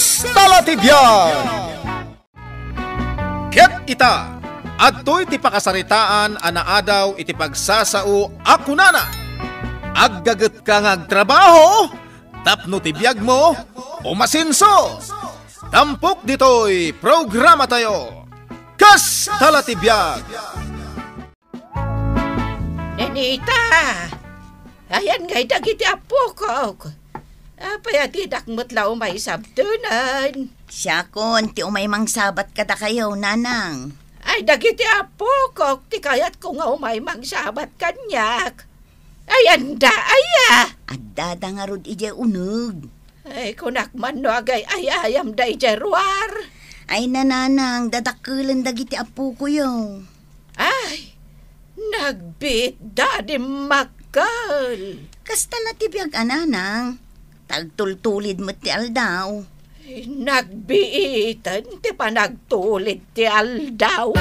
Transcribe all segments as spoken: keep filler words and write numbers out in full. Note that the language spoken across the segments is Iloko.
Kasta la ti biag! Ket ita, adtoy ti pakasaritaan a naadaw iti pagsasao a kunana, "Aggagetka nga agtrabaho tapno ti biagmo umasenso." Tampok ditoy programatayo, Kasta la ti biag. Nenita! Ayan ngay dagiti appokok. Apay a didak met la umay sabtenen? Siakon ti umay mangsabat kadakayo, nanang. Ay, dagiti appokok ti kayatko nga umay mangsabat kaniak. Ayanda aya? Addada ngarud idiay uneg. Ay, kunak man no agay-ayayamda idiay ruar. Ay, nanang, dadakkelen dagiti appokoyo. Ay, nagbiit da dimmakkel. Kasta la ti biag a nanang. Tagtultulid met ti aldaw. Ay, nagbiiten ti panagtulid ti aldaw.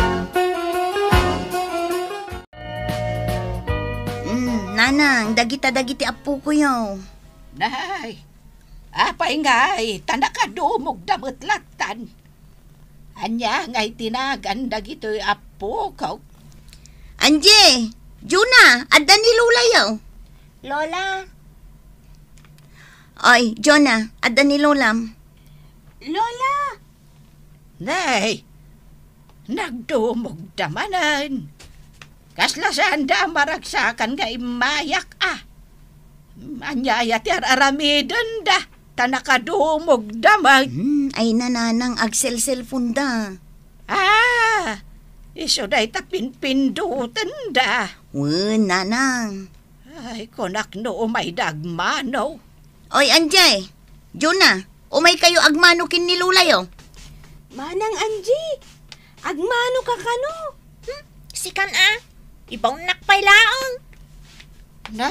Mm, nanang, dagita dagiti appokoyo. Nay, apay ngay, ta nakadumogda met lattan. Ania ngay ti nagan dagitoy appokok? Angie, Juna, adda ni Lolayo. Lola. Oy, Juna, adda ni Lolam. Lola! Nay, nagdumogda manen. Kasla saanda a maragsakan nga immayak a. Ania aya ti ar-aramidenda, ta nakadumogda met. Hmm, ay nanang agselselponda. Ah, isu dayta pinpindutenda. Wen, nanang. Ay, kunak no umayda agmano. Oy, Angie, Juna, umaykayo agmano ken ni Lolayo. Manang Angie, agmano ka kano? Hmm, sikan a, ibaonnak pay laeng. Na,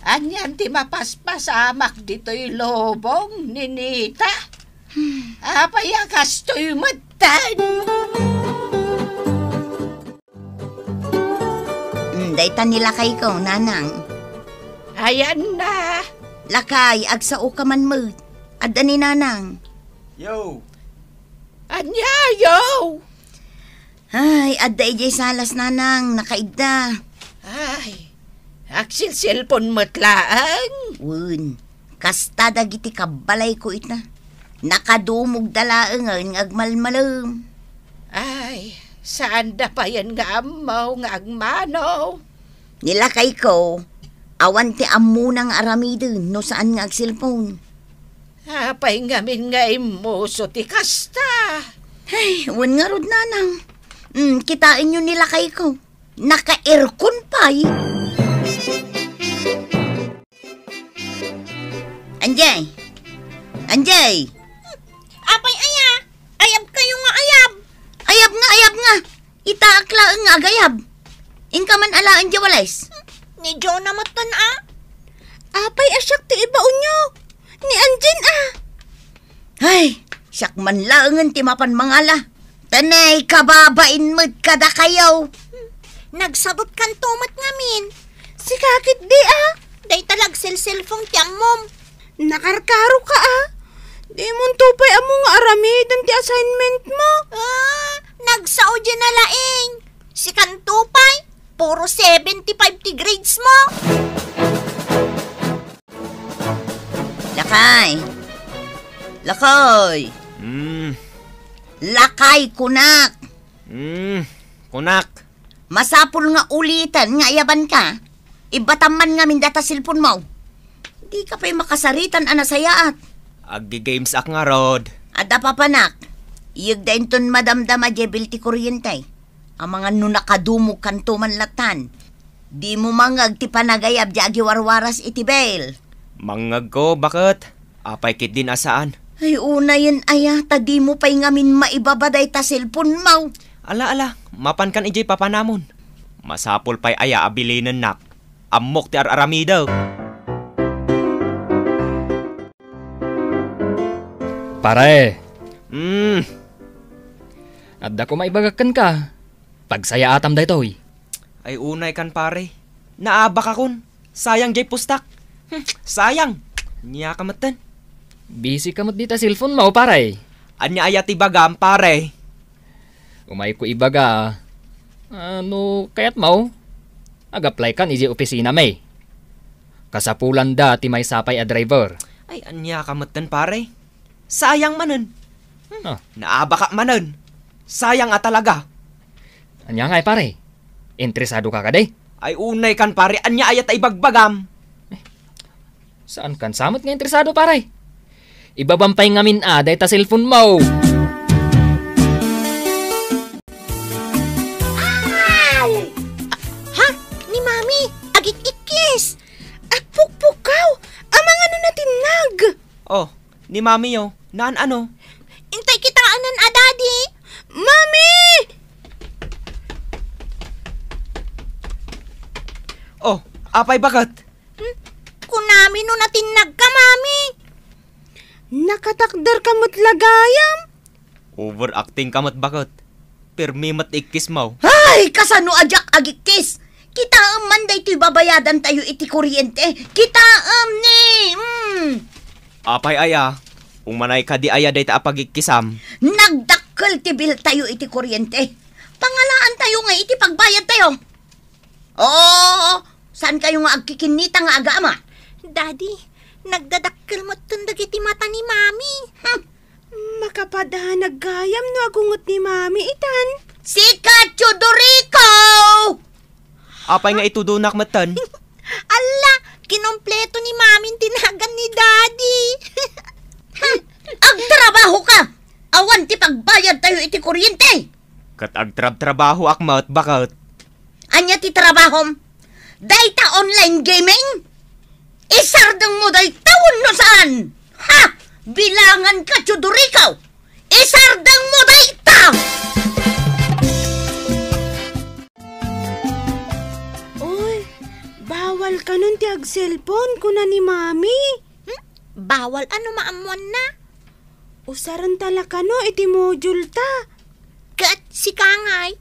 anian ti mapaspasamak ditoy lubong, Nenita? Hmm. Apay a kastoy metten? Mm, dayta ni lakayko, nanang. Ayanna. Lakay, agsaoka man met. Adda ni nanang. Yo. Ania, yo? Ay, adda idiay salas, nanang. Nakaidda. Ay, agsilsilpon met laeng. Wen. Kasta dagiti kabbalayko ita. Nakadumogda laengen nga agmalmalem. Ay, saanda payen nga ammo nga agmano. Ni lakayko, awan ti ammona nga aramiden no saan nga agselpon. Apay ngamin nga immuso ti kasta? Ay, wen ngarud, nanang. Mm, kitaenyo ni lakayko. Naka-aircon pay. Anjay! Anjay! Apay aya? Ayabkayo nga ayab! Ayab nga, ayab nga! Itaak laeng nga agayab. Inka man alaen di walis. Ni Jonah metten a. Apay a siak ti ibaonyo? Ni Anjin a. Ay, siak man laengen ti mapan mangala. Tanay, kababain met kadakayo. Nagsabutkanto met ngamin. Sika ketdi a. Dayta la agselselpon ti ammom. Nakarkaroka a. Dimonto pay ammo nga aramiden ti assignment mo. Ah, nagsao diay nalaing. Sikanto pay, puro seventy-five ti grades mo. Lakay. Lakay. Hmm. Lakay, kunak. Hmm, kunak. Masapul nga uliten nga ayabanka. Ibatam man ngamin data cellphone mo. Dika pay makasaritan a nasayaat. Aggi-games ak ngarud. Adda papanak. Iyegda inton madamdama diay bill ti kuryente. Amangan no nakadumogkanto man lattan. Dimo mangngeg ti panagayab diay agiwarwaras iti bill. Mangngegko, baket. Apay ketdin a saan? Ay, unayen aya, ta dimo pay ngamin maibaba dayta cellphone mo. Ala, ala, mapankan idiay papanamon. Masapul pay aya a bilinennak? Ammok ti ar-aramidek. Pare. Mm. Adda ko maibagak kenka. Pagsayaatam daytoy. Ay, unay kan, pare. Naabakakon. Sayang diay pustak. Hmm, sayang. Nia ka metten. Busy ka met dita cellphone mo, pare. Ania aya ti bagam, pare? Umayko ibaga, ah, no kayat mo, ag-apply-kan idiay opisina mi. Kasapulan da ti maysa pay a driver. Ay, ania ka metten, pare? Sayang manen. Hmm, Ah. naabaka manen. Sayang a talaga. Ania ngay, pare? Interesado ka kadi? Ay, unay kan, pare. Ania aya ta ibagbagam? Saan kan samet nga interesado, pare? Ibabam pay ngamin a dayta cellphone mo. Ay! Ha? Ni Mami, agik-ikkis! Agpukpukaw! Amangano natinnag? Oh, ni Mami, oh. Naan ano? Intay kitaenan a, Daddy. Mami! Oh, apay baket? Hmm? Kunami no natinnag ka, Mami. Nakatakder ka met la gayam. Overacting ka met baket. Pirmi met ikkis mo. Ay, kasano a diak agikkis? Kitaem man daytoy babayadantayo iti kuryente. Kitaem ni, mm. Apay aya, umanay kadi aya dayta a pagikkisam? Nagdakkel ti bill tayo iti kuryente. Pangalaantayo nga iti pagbayadtayo. Oo, saan kayo nga agkikinnita nga agama? Daddy, nagdadakkel metten dagiti mata ni Mami. Hmm. Makapadanag gayam no agunget ni Mami itan. Sika, Teodorico! Apay nga itudonak metten? Alla, kinompleto ni Mami ti nagan ni Daddy. Hmm. Agtrabaho ka! Awan ti pagbayadtayo iti kuryente! Ket agtrabtrabahoak met, baket. Ania ti trabahom? Dayta online gaming? Isardengmo dayta wenno saan? Ha! Bilangan ka, Teodorico! Isardengmo dayta! Uy, bawal kanon ti agselpon, kuna ni Mami. Hmm? Bawal? Ano maammuanna? Usarenta la kano iti module ta. Ket sika ngay?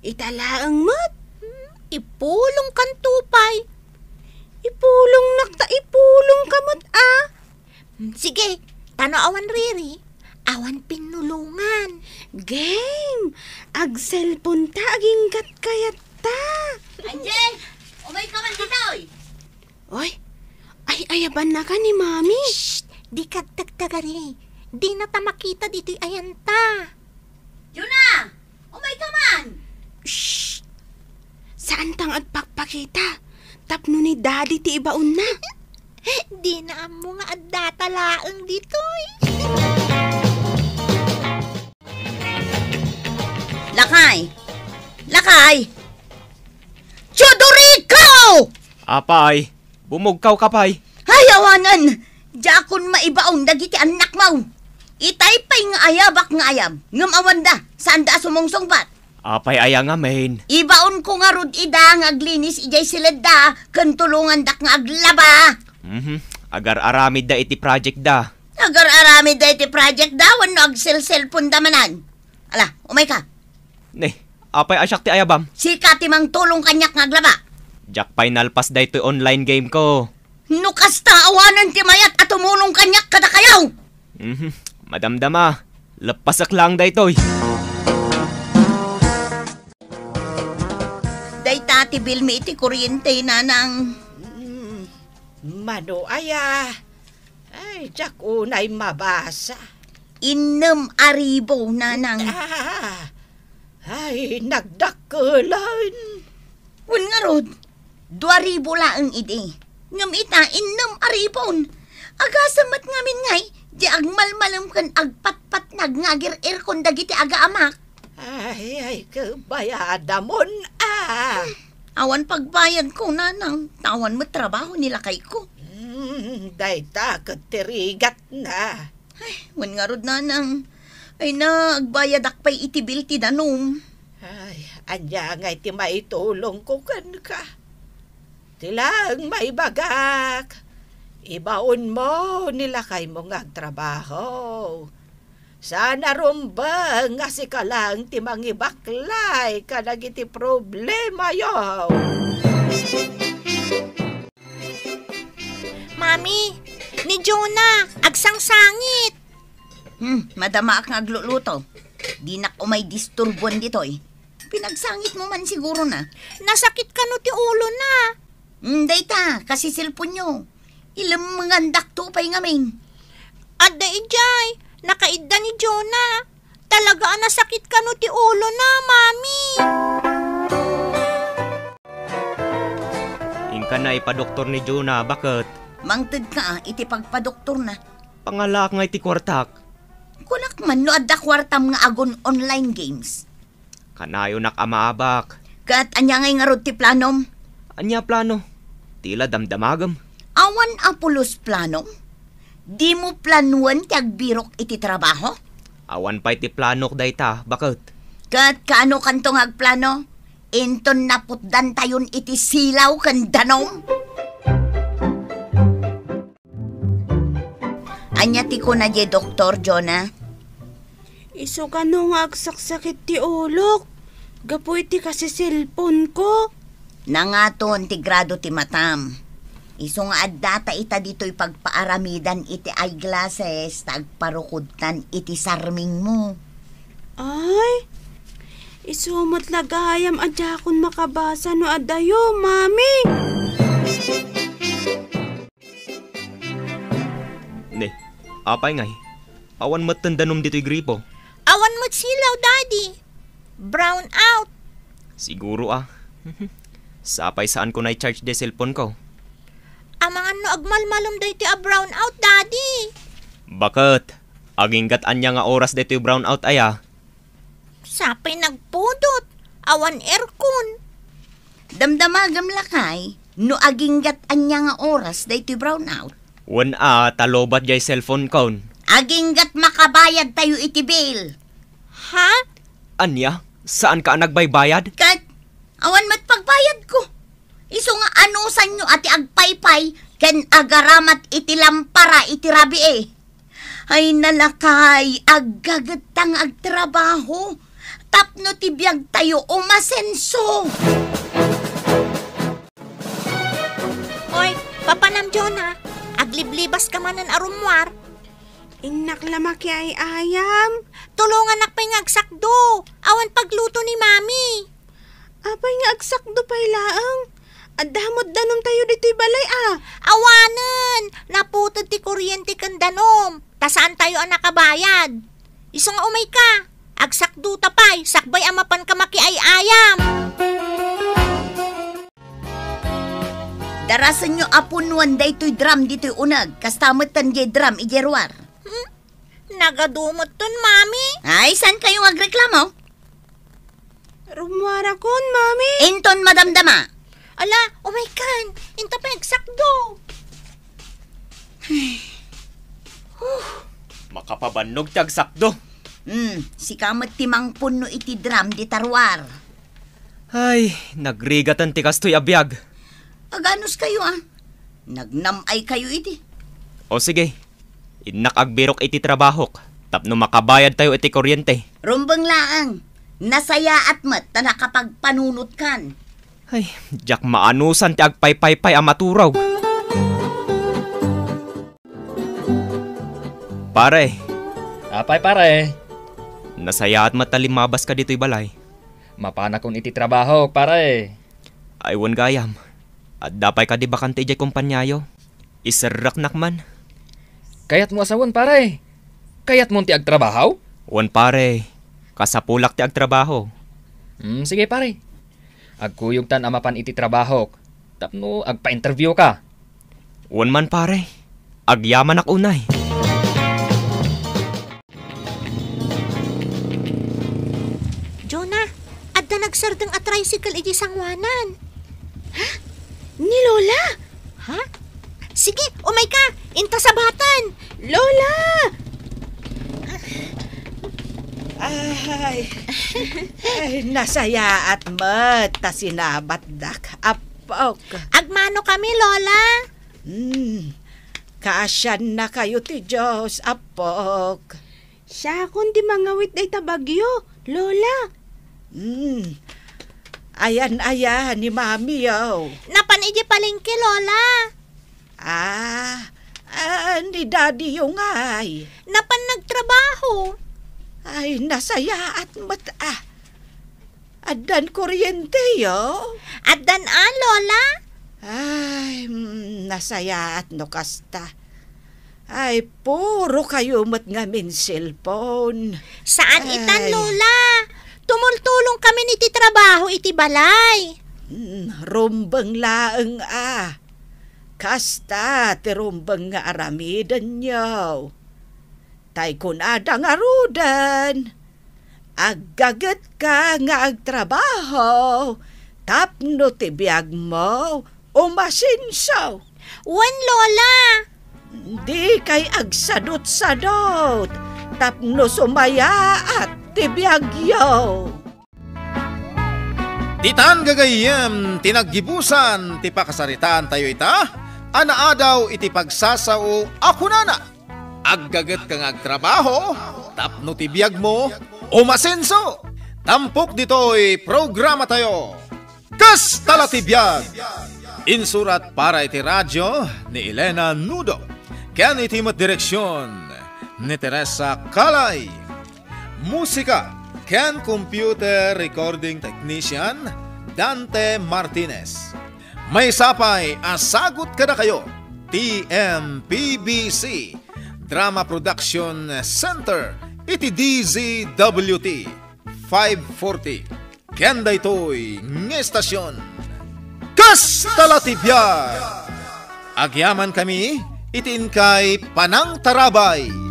Ita laeng met. Hmm, ipulongkanto pay. Ipulongnak ta ipulongka met a. Hmm, sige, ta no awan riri, awan pinnulongan. Game! Agselpon ta aginggat kayat ta. Anjay, umay ka man ditoy. Oy, ay-ayabanna ka ni Mami. Shh! Dika agtagtagari. Dina ta makita ditoy ayanta. Juna! Umay ka man! Shh! Saan tang agpakpakita? Tapno ni Daddy ti ibaonna. Dina ammo nga addata laeng ditoy. Lakay! Lakay! Teodorico! Apay, bumugkaw ka pay. Ay, awanen! Diakon maibaon dagiti annakmo. Itay pay nga ayabak nga ayab, ngem awanda, saanda a sumungsungbat. Apay aya ngamin? Ibaonko ngarud ida nga aglinis idiay siledda, ken tulongandak nga aglaba. Mhm. Agar-aramidda iti projectda. Agar-aramidda iti projectda, wenno agselselponda manen. Ala, umay ka. Ne, apay a siak ti ayabam? Sika ti mangtulong kaniak nga aglaba. Diak pay nalpas daytoy online game ko. No kasta, awanen ti mayat a tumulong kaniak kadakayo. Mhm. Madamdama, leppasek laeng daytoy. Dayta ti bilmi iti kuryente, nanang. Mm, mano aya? Ay, diak unay mabasa. Innem a ribu, nanang. Ah, ay, nagdakkelen. Wen ngarud, dua ribu laeng idi. Ngem ita, innem a ribun. Agasem met ngamin ngay, di agmalmalem ken agpatpatnag nga agir-irkon dagiti agaamak. Ay, ay, kabayadamon, ah. Hmm, awan pagbayadko, nanang. Ta awan met trabaho ni lakayko. Hmm, dayta ket ti rigatna. Ay, wen ngarud, nanang. Ay na, agbayadak pay iti bill ti danum. Ay, ania ngay ti maitulongko kenka? Ti laeng maibagak, ibaonmo ni lakaymo nga agtrabaho. Saan a rumbeng nga sika laeng ti mangibaklay kadagiti problemayo. Mami, Ni Jonah, agsangsangit. Hmm, madamaak nga agluluto. Dinak umay disturbuan ditoy. Pinagsangit mo man siguro na. Nasakit kano ti ulo na. Hmm, dayta, kasi cellphone nyo. Ilemmengandak to pay ngamin. Adda ijay, nakaidda ni Jonah. Talaga a nasakit kano ti ulo na, Mami. Inka na ipadoktor ni Jonah, baket? Mangted ka iti pagpadoktor na. Pangalaak nga iti kuartak. Kunak man no adda kuartam nga agun online games. Kanayonak a maabak. Ket ania ngay ngarud ti planom? Ania plano? Tila damdamagem. Awan a pulos planom? Dimo planoen ti agbirok iti trabaho? Awan pay ti planok dayta, baket. Ket kaano kanto nga agplano? Inton naputdantayon iti silaw ken danum? Ania ti kuna diay doktor, Jonah? Isu kano nga agsaksakit ti ulok gapu iti kasi cellphone ko. Nangaton ti grado ti matam. Isu nga addata ita ditoy pagpaaramidan iti eyeglasses ta agparukodtan iti sarmingmo. Ay, isu met la gayam a diakon makabasa no adayo, Mami. Ne, apay ngay? Awan metten danum ditoy gripo. Awan met silaw, Daddy. Brown out. Siguro a. Sapay saanko na i-charge diay cellphone ko. Amangan no agmalmalum daytoy a brown out, Daddy. Baket? Aginggat ania nga oras daytoy brown out aya? Sapay nagpudot, awan aircon. Damdamagem lakay no aginggat ania nga oras daytoy brownout? Wen a, ta lowbat diay cellphone kon. Aginggat makabayad tayo iti bill. Ha? Ania? Saan ka a nagbaybayad? Ket, awan met pagbayad ko. Isu nga anusanyo a ti agpaypay ken agaramat iti lampara iti rabii. Ay, nalakay, aggaget ta nga agtrabaho tapno ti biagtayo umasenso. Oy, papanam, Jonah, agliblibas ka manen a rummuar. Innak la makiay-ayam. Tulonganak pay nga agsakdo. Awan pagluto ni Mami. Apay nga agsakdo pay laeng? Adda met danum tayo ditoy balay a. Awanen! Naputed ti kuryente ken danum, ta saan tayo a nakabayad. Isu nga umay ka. Agsakdo ta pay, sakbay a mapan ka makiay-ayam. Darasenyo a punuan daytoy drum ditoy uneg, kasta metten diay drum idiay ruar. Hmm? Nagadumetton, Mami. Ay, saan kayo agreklamo? Rummuarakon, Mami. Inton madamdama. Ala, umay kan. Inta pay agsakdo. Huh. Makapabannog ti agsakdo. Hmm, sika met ti mangpunno iti drum dita ruar. Ay, nagrigatan ti kastoy a biag. Aganus kayo, a. Nagnam-ay kayo iti. O sige, innak agbirok iti trabahok tapno makabayad tayo iti kuryente. Rumbeng laeng, nasayaat met ta nakapagpanunotkan. Ay, diak maanusan ti agpaypaypay a maturog. Pare. Apay, pare? Nasayaat met ta limmabas ka ditoy balay. Mapanakon iti trabaho, pare. Ay, wen gayam. Adda pay kadi bakante idiay kompaniayo? Iserreknak man. Kayatmo a sawen, pare? Kayatmo ti agtrabaho? Wen, pare. Kasapulak ti agtrabaho. Hmm, sige, pare. Agkuyogtan a mapan iti trabahok tapno agpa-interview ka. Wen man, pare. Agyamanak unay. Jonah, adda nagsardeng a tricycle iti sanguanan. Ha? Ni Lola? Ha? Sige, umay ka. Inta sabatan. Lola! Ay, ay, nasayaat met ta sinabatdak, apok. Agmano kami, Lola. Hmm, kaasiannakayo ti Dios, apok. Siakon ti mangawit dayta bagyo, Lola. Hmm, ayan aya ni Mami, yo? Napan iti palengke, Lola. Ah, Ah, ni Daddy yo ngay? Napan nagtrabaho. Ay, nasayaat met a. Addan kuryenteyo? Addan a, Lola. Ay, mm, nasayaat no kasta. Ay, puro kayo met ngamin cellphone. Saan itan, Ay. Lola. Tumultulong kami iti trabaho iti balay. Mm, rumbeng laeng a. Kasta ti rumbeng nga aramidenyo. Tay kunada ngaruden, aggagetka nga agtrabaho tapno ti biagmo umasenso. Wen, Lola. Dikay agsadutsadut tapno sumayaat ti biagyo. Ditan gagayyem ti naggibusan ti pakasaritaantayo ita a naadaw iti pagsasao a kunana, "Aggagetka nga agtrabaho tapno ti biagmo umasenso." Tampok ditoy programatayo, Kasta la ti Biag. Insurat para iti radio ni Elena Nudo ken iti met direksion ni Teresa Calay. Musika ken computer recording technician, Dante Martinez. Maysa pay a sagut kadakayo ti M P B C Drama Production Center iti D Z W T five forty. Ken daytoy nga estasion, Kasta la ti Biag. Agyamankami iti inkay panangtarabay.